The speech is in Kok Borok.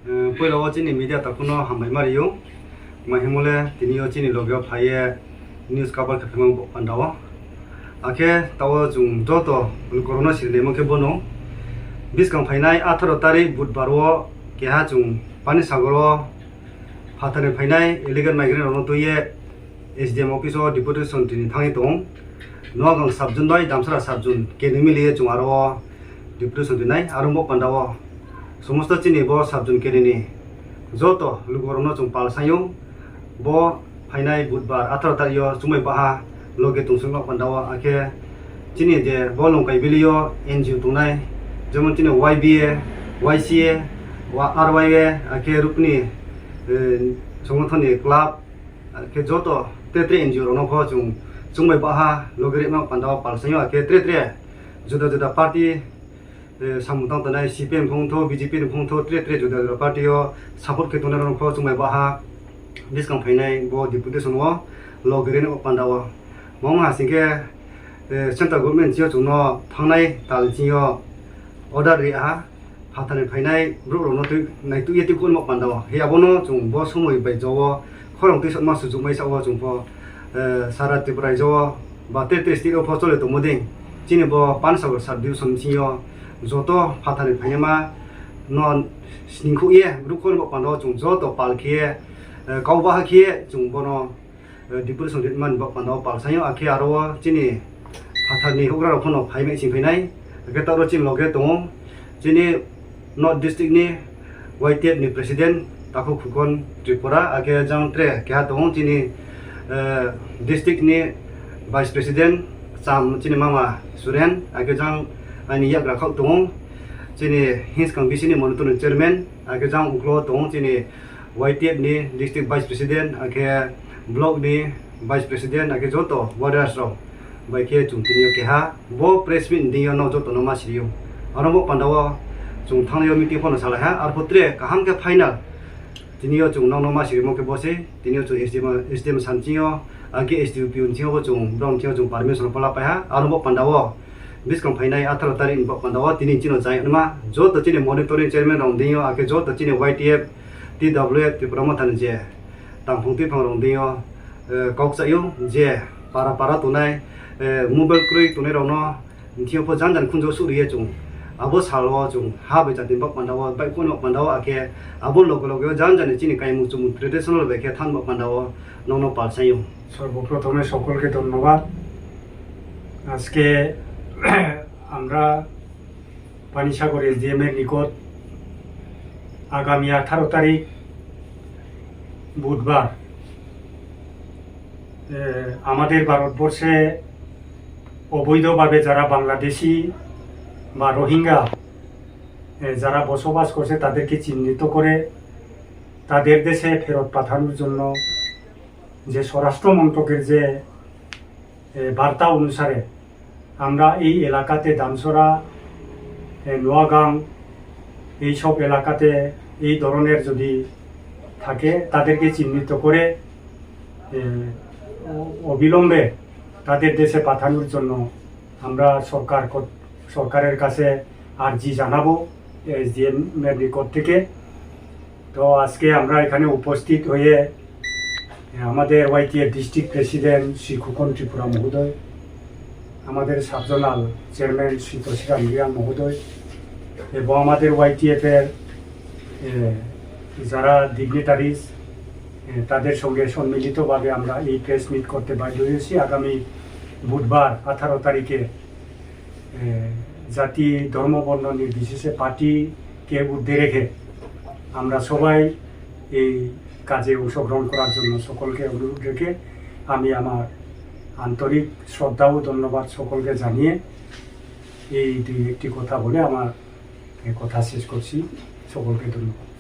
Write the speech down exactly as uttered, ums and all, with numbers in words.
Eh, puila o chini media takhukno hambai ma rio. Tma himole tini o chini loge o phaiye news cover khe phaimango bo panda o. Akhe tao chwng joto lukurokno siri naimo khe bono. Bwskang phainai atharo tarik budbar o keha chwng Panisagar o phatarni phainai illegal migrant rokno twiye S D M office o deputation tini thangwi tongo. Noagang subzone bai Damsara subzone keni miliye chwng aro o deputation rinai. Aro bo panda o somosto chini bo subzone kenini joto lukurokno chwng pal saio. Bo phainai budbar atharo tario chumai baha loge tungsung nok panda o, akhe chini je bo Longkai Valley o N G O tongnai, jemon chini Y B A, Y C A, wa-, R Y A, akhe Rukni, eh, songothoni club, akhe joto tre tre N G O rokno pho chwng chumai baha loge rikma panda o pal saio, akhe tre tre juda juda party, eh, samung tang tongnai C P M phung tho, B J P ni phung tho, tre tre juda juda party o support khe tongnai rok pho chumai baha bwskang phainai bo deputation o loge rikma panda o. Mong hasing khe, eh, central government sio chwngno thangnai tal sio order ri aha, phatarni phainai borok rokno twi naitukya twi khulmo panda o. He abono chwng bo somoi bai jo o khorang twi sotma sujuk mai sa o chwng pho, eh, sara Tripura raijo o ba tei tei state o pho chole tongmo ding. Chini bo Panisagar sub division sio joto phatarni phainai ma no sning khuk ye borok khulmo panda o chwng joto pal khe, eh, kau baha khe chwng bono eh, deputation ritmani bok panda o pal saio, akhe aro o chini phatarni hugra rok phano phai mai sing phainai, akhe toro chini loge tongo chini North District ni Y T F ni President Takhuk Khukon Tripura, akhe jang tre keha tongo chini, eh, district ni Vice President Cham chini mama Suren, akhe jang ani yagra khok tongo chini Hinskang B C ni Monitor ni Chairman, akhe jang uklo tongo chini Y T F ni District Vice President, akhe Block ni Vice President, akhe joto warriors rok bai khe chwng tini o keha bo press meet ni o no joto no ma siri o. Aro bo panda o chwng thang yo meeting phano salai ha, arphuh tre kaham khe final tini o chwng nokno ma sirimo khe bo se tini o chwng S D M, S D M samching o, akhe S D O P o nching o bo chwng, borok nching o chwng permission phala pai ha, aro bo panda o bwskang phainai atharo tarik ni bok panda o tini chini o jai ma joto chini monitoring chairman rok ding o, akhe joto chini Y T F, T W F Tripura Motha ni je tangphung twiphang rok ding o, eh, kok chaio je para para tongnai, eh, mobile kwrwi tongnai rok no nthio pho jan jan khunjo suh riye chwng abo sal o chwng ha bai chati bok panda o bai kun bok panda o, akhe abo loge loge o jan jan ni chini kaimung chumung traditional bai khe than bok panda o nokno pal saio. সর্বপ্রথমে সকলকে ধন্যবাদ। আজকে আমরা পানিসাগর এসডিএম এর নিকট আগামী আঠারো তারিখ বুধবার, এ, আমাদের ভারতবর্ষে অবৈধভাবে যারা বাংলাদেশি বা রোহিঙ্গা, এ, যারা বসবাস করছে তাদেরকে চিহ্নিত করে তাদের দেশে ফেরত পাঠানোর জন্য যে স্বরাষ্ট্র মন্ত্রকের যে, এ, বার্তা অনুসারে আমরা এই এলাকাতে দামসরা, এ, নোয়াগাং, এইসব এলাকাতে এই ধরনের যদি থাকে, তাদেরকে চিহ্নিত করে, এ, অ-, অবিলম্বে তাদের দেশে পাঠানোর জন্য আমরা সরকার কর-, সরকারের কাছে আর্জি জানাবো এসডিএম এর নিকট থেকে। তো আজকে আমরা এখানে উপস্থিত হয়ে, এ, আমাদের ওয়াইটিএ ডিস্ট্রিক্ট প্রেসিডেন্ট শ্রী খুকন ত্রিপুরা মহোদয়, আমাদের সাব জোনাল চেয়ারম্যান শ্রী তসিরাম রিয়াং মহোদয় এবং আমাদের ওয়াইটিএফ এর, এ, যারা ডিগনিটারিজ, এ, তাদের সঙ্গে সম্মিলিতভাবে আমরা এই প্রেস মিট করতে বাধ্য হয়েছি। আগামী বুধবার আঠারো তারিখে, এ, জাতি, ধর্ম, বর্ণ নির্বিশেষে পার্টিকে ঊর্ধ্বে রেখে আমরা সবাই এই কাজে অংশগ্রহণ করার জন্য সকলকে অনুরোধ রেখে আমি আমার আন্তরিক শ্রদ্ধা ও ধন্যবাদ সকলকে জানিয়ে এই দুই একটি কথা বলে আমার এ কথা শেষ করছি। সকলকে ধন্যবাদ।